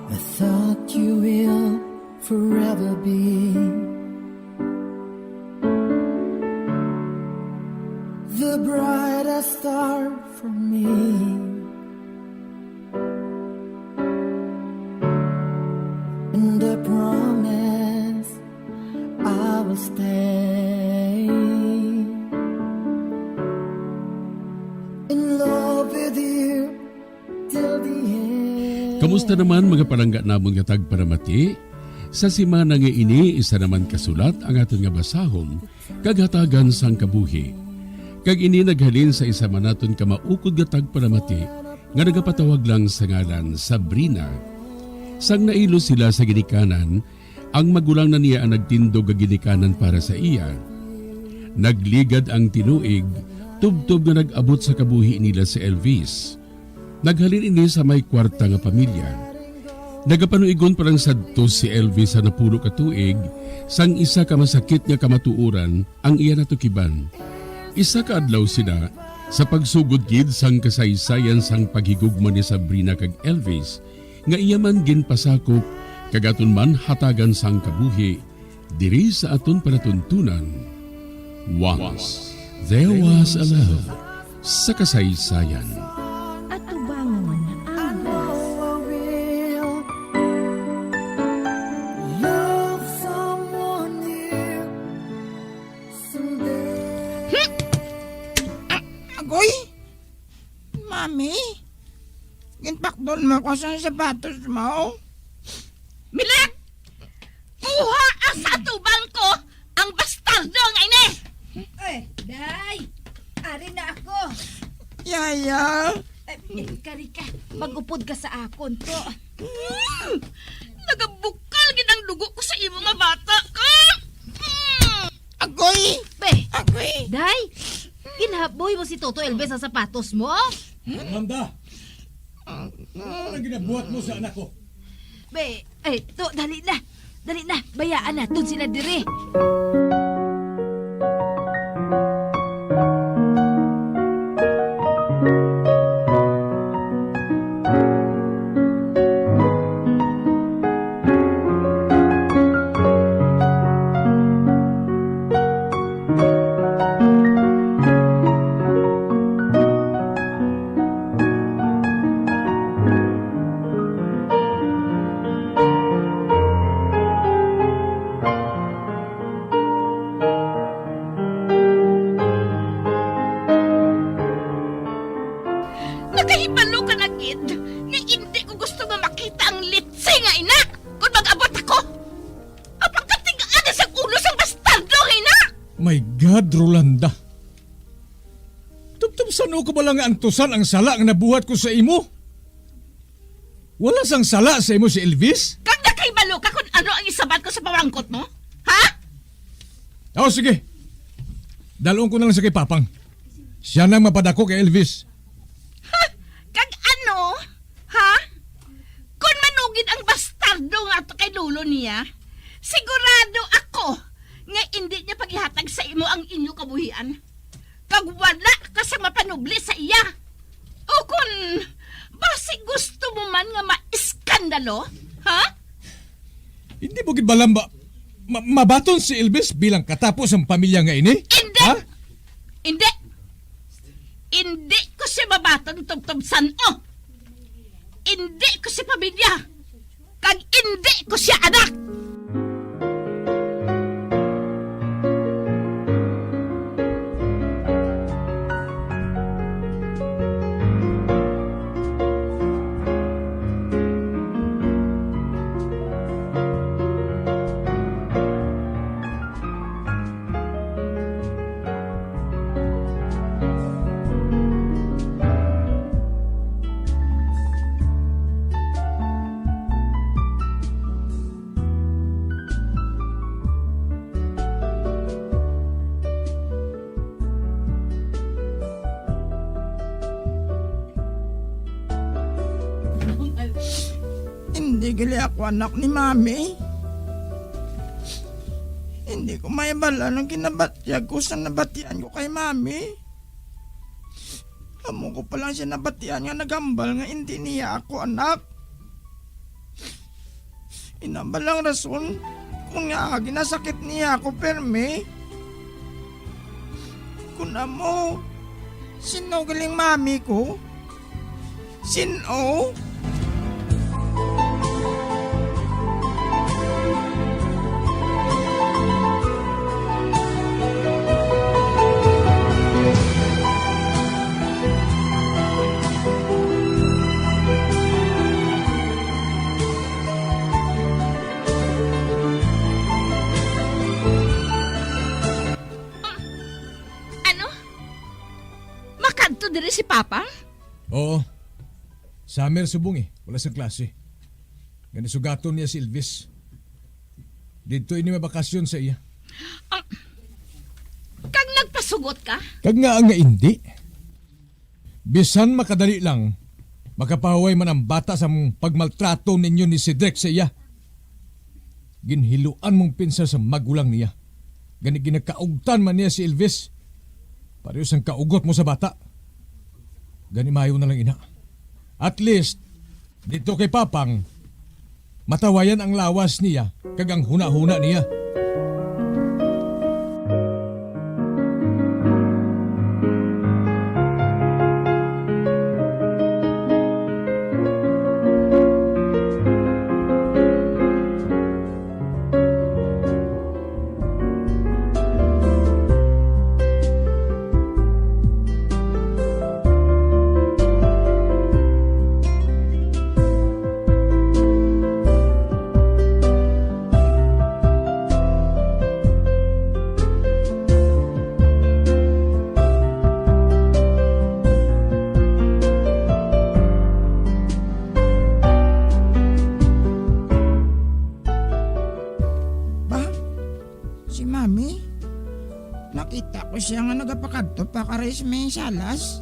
I thought you will forever be the brightest star for me. And I promise I will stay in love with you till the end. Kamusta naman, mga palangga namon nga tagparamati? Sa semana nga ini, isa naman ka sulat ang aton nga basahon, kag hatagan sang kabuhi. Kag ini naghalin sa isa man naton ka maukod nga tagparamati nga nagapatawag lang sa ngalan Sabrina. Sang nailos sila sa ginikanan, ang magulang na niya ang nagtindog nga ginikanan para sa iya. Nagligad ang tinuig, tubtob nga nag-abot sa kabuhi nila si Elvis. Naghalin ini sa may kwarta nga pamilya. Nagapanuigon pa lang sadto si Elvis sa napulo ka tuig sang isa ka masakit nga kamatuoran ang iya natukiban. Isa ka adlaw sila, sa pagsugod gid sang kasaysayan sang paghigugma ni Sabrina kag Elvis, nga iya man ginpasakop kag aton man hatagan sang kabuhi, diri sa aton palatuntunan, Once There Was a Love sa kasaysayan. Atubangon ang oras. Hmm? Agoy! Mami, ginpakdol mo ko sa sapatos mo? Milet! Kuha sa atubang ko ang bastardo nga ini! Ay, day! Ari na ako! Yaya! Eh, eh, kari ka, mag-upod ka sa akon to. Mm! Nagabukal gid ang dugo ko sa imo nga bata ka! Mm! Agoy! Be! Agoy! Day! Ginhaboy mo si Toto Elvis sa sapatos mo? Manda! Ano ang ginabuhat mo sa anak ko? Be, eh, to, dali na. Dali na, bayaan naton sila diri. Nakahibalo ka na gid nga indi ko gusto nga makita ang litsi nga ina kon mag-abot ako. Ang pagkatigaan sa ulo sang bastardo nga ina! May Rolanda. Tubtob san-o ko bala nga antusan ang sala nga nabuhat ko sa imo? Wala sang sala sa imo si Elvis? Kag nakahibalo ka kung ano ang isabat ko sa pamangkot mo? Ha? O, sige. Dalon ko na lang sa kay Papang. Siya nang mapadako kay Elvis. Ha? Kag ano? Ha? Kon manugid ang bastardo nga ato kay lolo niya, sigurado ako nga indi niya pagihatag sa imo ang inyo kabuhian. Kag wala ka sa mapanubli sa iya. O kon basi gusto mo man nga maiskandalo, ha? Hindi mo gid ba lang ba ma-, mabaton si Elvis bilang katapo sang pamilya nga ini? Hindi! Ha? Hindi! Hindi ko siya mabaton tubtob san-o. Hindi ko siya pamilya. Kag hindi ko siya anak. Hindi gali ako anak ni Mami. Hindi ko maibal-an ang kinabatyag ko sa nabatian ko kay Mami. Amo ko pa lang siya nabatian nga nagambal nga indi niya ako anak. Ina ba lang rason kung nga ginasakit niya ako permi? Kung amo, sino galing mami ko? Sino? Ah, ano? Makadto diri si Papa? Oo. Summer subong eh. Wala sa klase. Nga nisugaton niya si Elvis. Didto ini mabakasyon sa iya. Ah, kag nagpasugot ka? Kag nga nga indi. Bisan makadali lang, makapahuway man ang bata sa pagmaltrato ninyo ni Cedric sa iya. Ginhiluan mong pinsa sa magulang niya. Gani ginakaugtan man niya si Elvis. Pareho sang kaugot mo sa bata. Gani maayo na lang ina. At least, dito kay Papang, matawayan ang lawas niya kag ang hunahuna niya. Ba? Si Mami? Nakita ko siya nga nagapakadto pa kari sa may salas.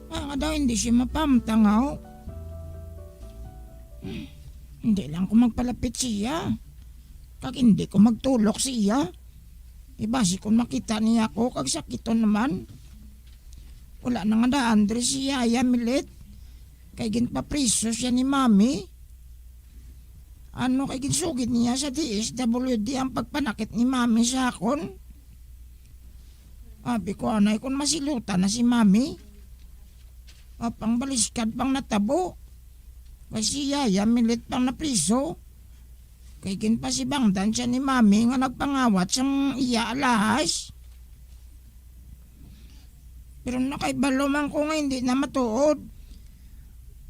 Ah, nga daw hindi siya mapamtangaw. Hmm, hindi lang ko magpalapit siya. Kag hindi ko magtulok siya. Ibasi kung makita niya ako, kag sakiton naman. Wala na nga daan diri si Yaya Milit. Kay ginpapriso siya ni Mami. Ano kay ginsugid niya sa D S W D ang pagpanakit ni Mami sa akon? Abi ko, anay, kung masilutan na si Mami. Apang baliskad pang natabo. Kay si Yaya Milit pang napriso. Kay ginpasibangdan siya ni Mami nga nagpangawat sang iya alahas. Pero nakaibalo man ko nga hindi na matuod.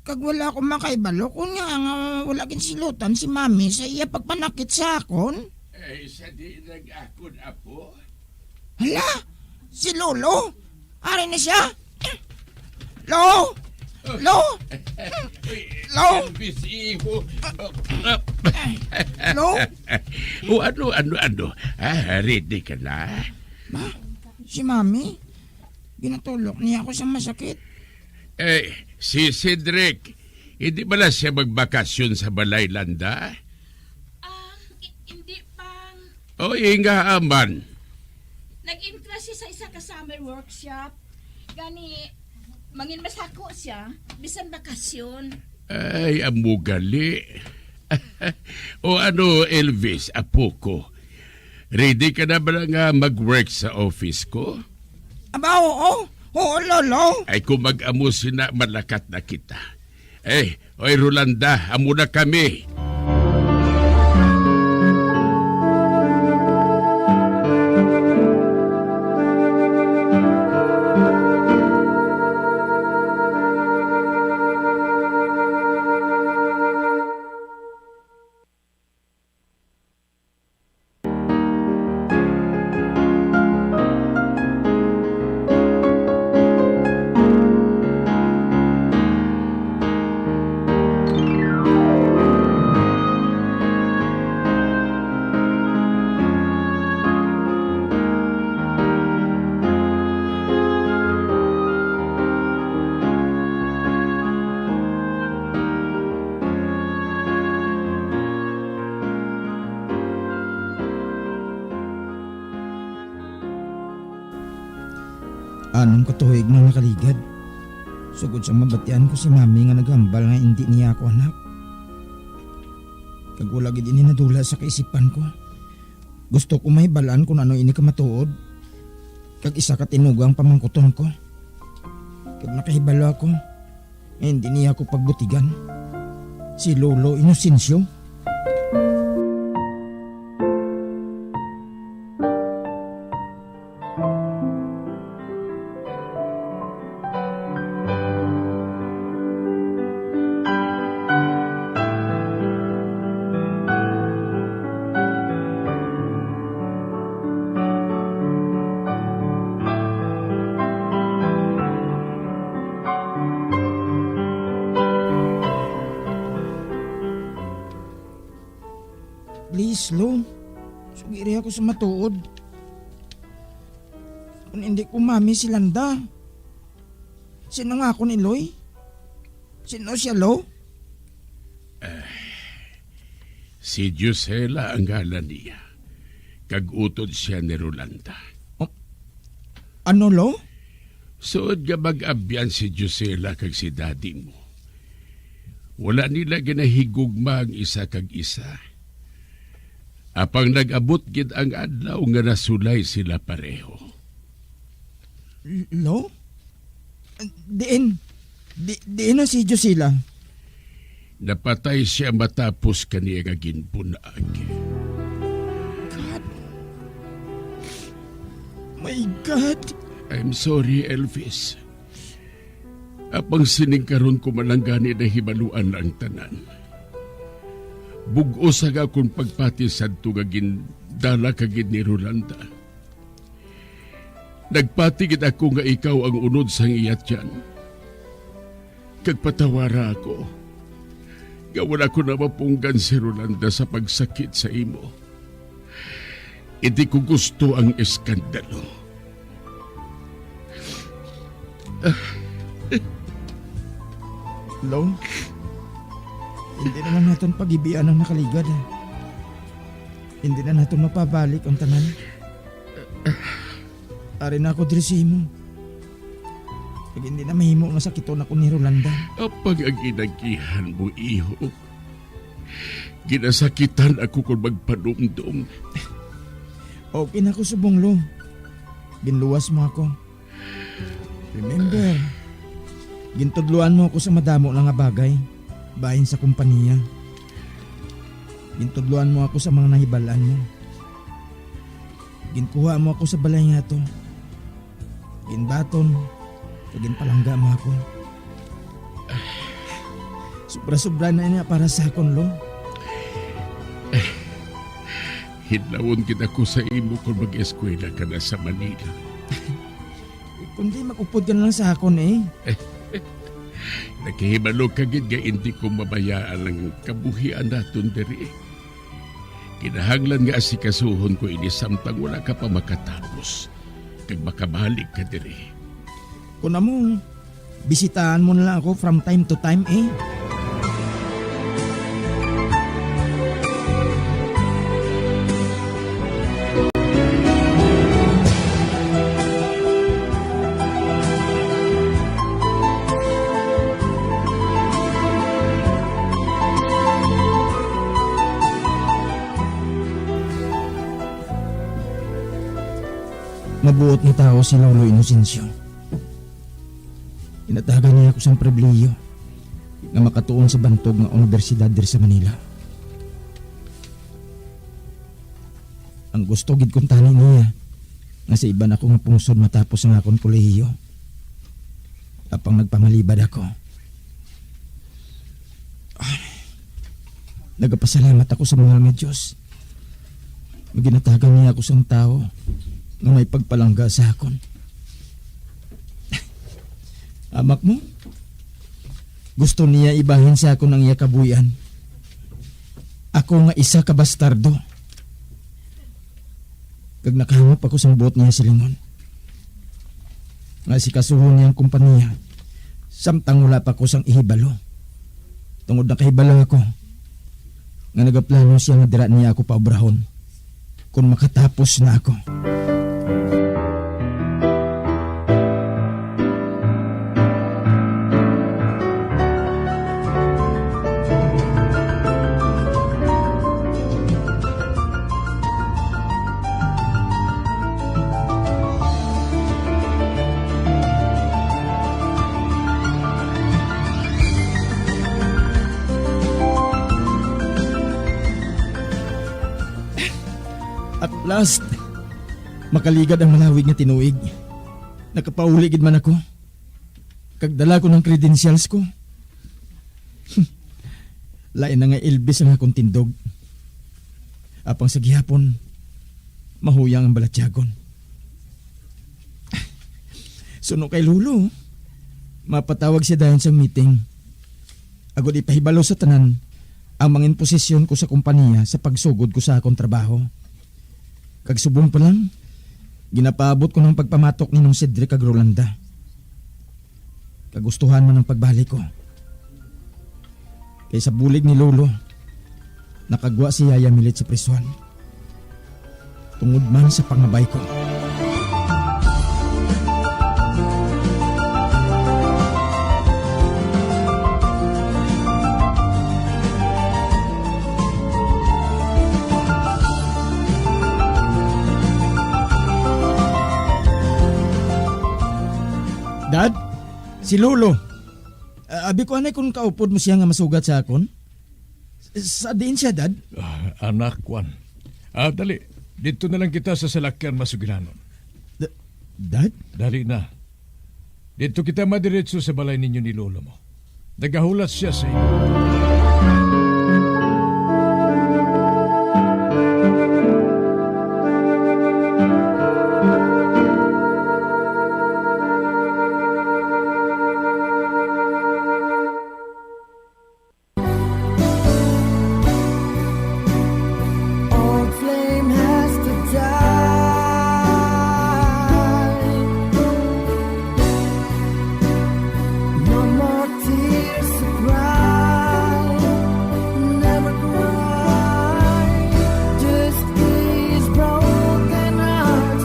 Kag wala ako makaibalo kung nga, nga wala ginsilutan si Mami sa iya pagpanakit sa akon. Ay, sa di nag-akon apo? Hala! Si Lolo! Ari na siya! Lo! Lo! Uy, Lo! Elvis, iho. Lo! O ano, ano, ano? Ah, ready ka na? Ma, si Mami, ginatulok niya ako sa masakit. Eh, si Cedric, hindi bala siya magbakasyon sa balay, Landa? Ah, i-, hindi pa. O, inga man. Nag-entra siya sa isa ka summer workshop. Gani, mangin masako siya, bisan bakasyon. Ay, amo gali. O ano, Elvis, apo ko? Ready ka na bala nga mag-work sa office ko? Aba, oo. Oo, Lolo. Ay, kung mag-amo sina, malakat na kita. Eh, oy, Rolanda, amo na kami. Anom ka tuig nang nakaligad, sugod sang mabatian ko si Mami nga naghambal nga indi niya ako anak. Kag wala gid ini nadula sa kaisipan ko. Gusto ko mahibal-an kon ano ini ka matuod, kag isa ka tinugang pamangkuton ko. Kag nakahibalo ako nga hindi niya ako pagbutigan, si Lolo Inocencio. Please, Lo. Sugiri ako sa matuod. Kung hindi ko Mami si Landa, sino nga ako ni Loy? Sino siya, Lo? Ah, si Gisela ang ngalan niya, kag utod siya ni Rolanda. Oh, ano, Lo? Suod nga mag-abyan si Gisela kag si daddy mo, wala nila ginahigugma ang isa kag isa. Apang nag-abot gid ang adlaw nga nasulay sila pareho. L-, Lo? Diin, di, diin na si Gisela? Napatay siya matapos kaniya nga ginbunag. God. My God. I'm sorry, Elvis. Apang sining karon ko man lang gani nahibaluan ang tanan. Bug-os ang akon pagpati sadto nga gindala ka gid ni Rolanda. Nagpati gid ako nga ikaw ang unod sang iya tiyan. Kag patawara ako nga wala ko na mapunggan si Rolanda sa pagsakit sa imo. Indi ko gusto ang eskandalo. Lo, hindi na lang naton pagibian ang nakaligad. Hindi na naton mapabalik ang tanan. Ari na ako diri sa imo. Kag hindi na mahimo nga sakiton ako ni Rolanda. Apang ang inagihan mo, iho, ginasakitan ako kon magpanumdom. Okay na ako subong, Lo. Ginluwas mo ako. Remember, gintudloan mo ako sa madamo na nga bagay bahin sa kompanya. Gintudloan mo ako sa mga nahibal-an mo. Ginkuha mo ako sa balay nga to. Ginbaton, kag ginpalangga mo ako. Sobra-sobra na niya para sa akon, Lo. Hidlawon gid ako sa imo kon mag-eskwela ka na sa Manila. Kundi mag-upod ka na lang sa akon, eh. Nakahibalo ka gid nga indi ko mabayaan ang kabuhian naton diri. Kinahanglan nga asikasuhon ko ini samtang wala ka pa makatapos kag makabalik ka diri. Kung amo, bisitahan mo na lang ako from time to time, eh. Mabuot nga tawo si Lolo Inocencio. Ginhatagan niya ako sang pribilehiyo nga makatuon sa bantog nga unibersidad diri sa Manila. Ang gusto gid kuntani niya nga sa iban ako nga pungsod matapos ang akon kolehiyo. Apang nagpamalibad ako. Ay, nagapasalamat ako sa mahal nga Dios nga ginhatagan niya ako sang tawo nga may pagpalangga sa akon. Amak mo, gusto niya ibahin sa akon ang iya kabuhian. Ako nga isa ka bastardo. Kag nakahangop ako sang buot niya silingon, nga asikasuhon niya ang kompanya, samtang wala pa ko sang ihibalo. Tungod nakahibalo ako nga nagaplano siya nga dira niya ako paobrahon kon makatapos na ako. At last, makaligad ang malawig nga tinuig. Nakapauli gid man ako. Kag dala ko ng credentials ko. Lain na nga Elvis ang akong tindog. Apang sa gihapon, mahuyang ang balatyagon. Suno kay Lolo, mapatawag siya dayon sang meeting. Agod ipahibalo sa tanan ang mga imposisyon ko sa kompanya sa pagsugod ko sa akong trabaho. Kag subong pa lang, ginapaabot ko ng pagpamatok ni Nong Cedric kag Rolanda. Kagustuhan man ang pagbalik ko. Kay sa bulig ni Lolo, nakagwa si Yaya Milit sa prisuhan. Tungod man sa pangabay ko. Dad, si Lolo. Ah, abi ko anay kung kaupod mo siya nga masugat sa akon. Sa diin siya, Dad? Ah, anak, Juan. Ah, dali. Dito na lang kita sa salakyan masugilanon. Da-, Dad? Dali na. Dito kita madiretso sa balay ninyo ni lolo mo. Nagahulat siya sa imo. Old flame has to die. No more tears to cry. Never cry. Just these broken hearts.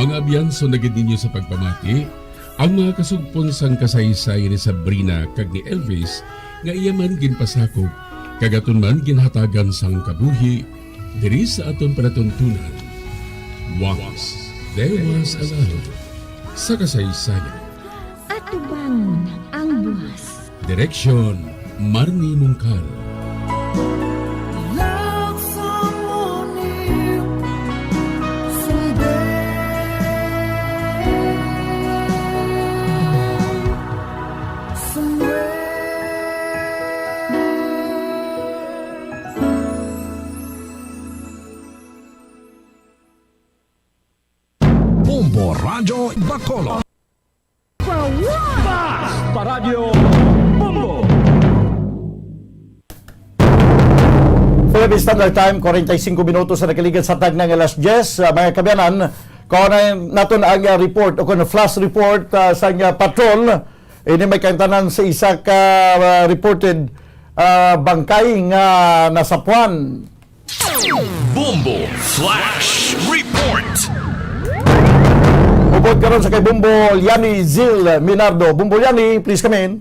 Mga abyan, sunod na gid ninyo sa pagpamati ang mga kasugpon sang kasaysayan ni Sabrina kag ni Elvis, nga iya man ginpasakop kag aton man ginhatagan sang kabuhi diri sa aton palatuntunan. Once There Was a Love sa kasaysayan. Atubangon ang buwas. Direksyon, Marnie Mungkal. Love someone new someday. Radyo Bacolod. Basta Radyo Bombo! Philippine Standard Time, forty-five minutos sa nakaligad sa tagna nga alas diyes. Ah, mga kaabyanan, kuhaon naton ang, ah, report o kon flash report, ah, sa, ah, patrol. Ini may kaintanan sa isa ka, ah, reported, ah, bangkay nga nasapuan. Bombo Flash Report. Ubod karon sa kay Bombo Liani Zil Minardo. Bombo Liani, please come in.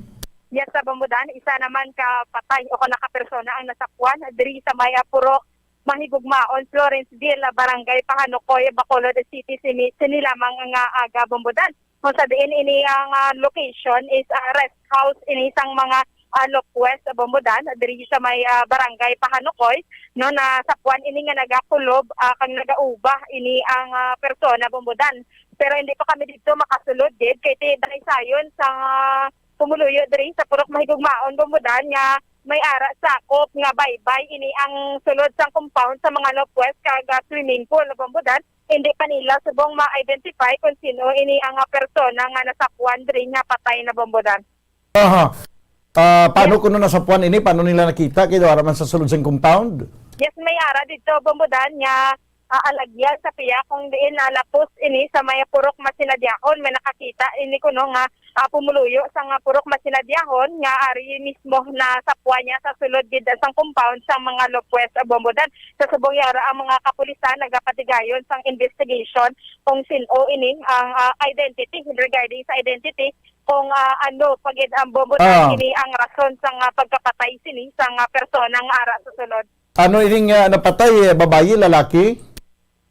Yes, sa Bombo Dan, isa naman ka patay o kon nakapersona ang nasapuan diri sa may, ah, Purok Mahigugmaon, Florenceville, ah, Barangay Pahanukoy, Bacolod City, sini, sini lamang nga aga, Bombo Dan. Kung sa diin ini ang, ah, location is, ah, rest house ini sang mga, ah, Lopez, ah, Bombo Dan, diri sa may, ah, Barangay Pahanukoy, no, nasapuan ini nga nagakulob, ah, kag nagauba ini ang, ah, persona, Bombo Dan. Pero hindi pa kami didto makasulod gid kay ti-, daysayon sang, ah, pumuluyo diri sa Purok Mahigugmaon, Bombo Dan, nga may ara sakop nga baybay ini ang sulod sang compound sa mga Lopez kag, ah, swimming pool, Bombo Dan. Hindi pa nila subong ma-identify kung sino ini ang, ah, persona nga nasapuan diri nga patay na, Bombo Dan. Aha. Ah, paano Yes. kuno nasapuan ini? Paano nila nakita? Kay wala man sa sulod sang compound? Yes, may ara didto, Bombo Dan, nga, ah, alagyan sa piyak kung diin nalapos ini sa may Purok Masinadiahon. May nakakita ini kuno nga, ah, pumuluyo sa nga Purok Masinadiahon nga ari mismo nasapuan niya sa sulod gid sang compound sa mga Lopez, ah, Bombo Dan. Sa subong yara ang mga kapulisan nagapatigayon sang investigation kung sin-o ini ang, ah, identity, regarding sa identity kung, ah, ano pa gid ang Bombo Dan Ah. ini ang rason sa nga pagkapatay sini sa nga persona nga ara sa sulod. Ano ining, ah, napatay, eh, babayi, lalaki?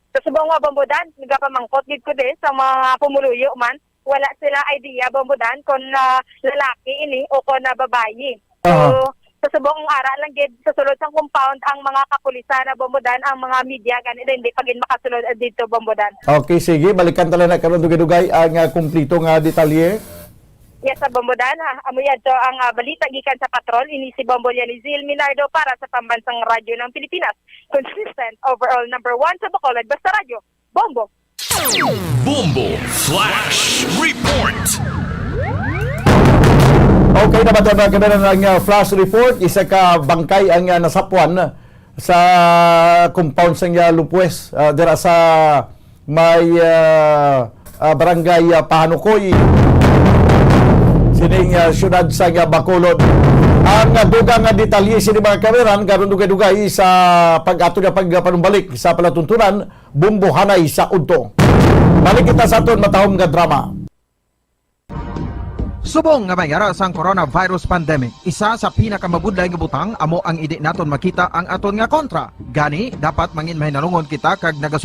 Sa subong nga, Bombo Dan, nagapamangkot gid ko di sa mga pumuluyo man, wala sila idea, Bombo Dan, kung, ah, lalaki ini o kung, ah, babayi. So, Aha. sa subong ara lang gid sa sulod sang compound ang mga kapulisan na, Bombo Dan, ang mga media gani din, hindi pa gid makasulod, ah, dito, Bombo Dan. Okay, sige. Balikan ta lang na karon dugay-dugay ang, ah, kumplito nga detalye. Yes, sa Bombo Dan, ha? Amo yadto ang, ah, balita gikan sa patrol. Ini si Bombo Lianizil Minardo para sa Pambansang Radyo ng Pilipinas. Consistent, overall number one sa Bacolod, basta radyo. Bombo! Bombo Flash Report. Okay, nabaton na kami ng, uh, flash report. Isa ka bangkay ang, uh, nasapuan sa compound sa, uh, Lopez, uh, dira sa may, uh, uh, barangay, uh, Pahanukoy, sining, uh, siyudad sa, uh, Bacolod. Ang, uh, dugang nga detalye sini, mga kameran, karon dugay-dugay sa pag-ato nga pagpanumbalik sa palatuntunan, Bombo Hanay sa Udto. Balik kita sa aton matahom nga drama. Subong nga may ara sang coronavirus pandemic, isa sa pinakamabudlay nga butang amo ang indi naton makita ang aton nga kontra. Gani, dapat mangin mahinalungon kita kag nagas-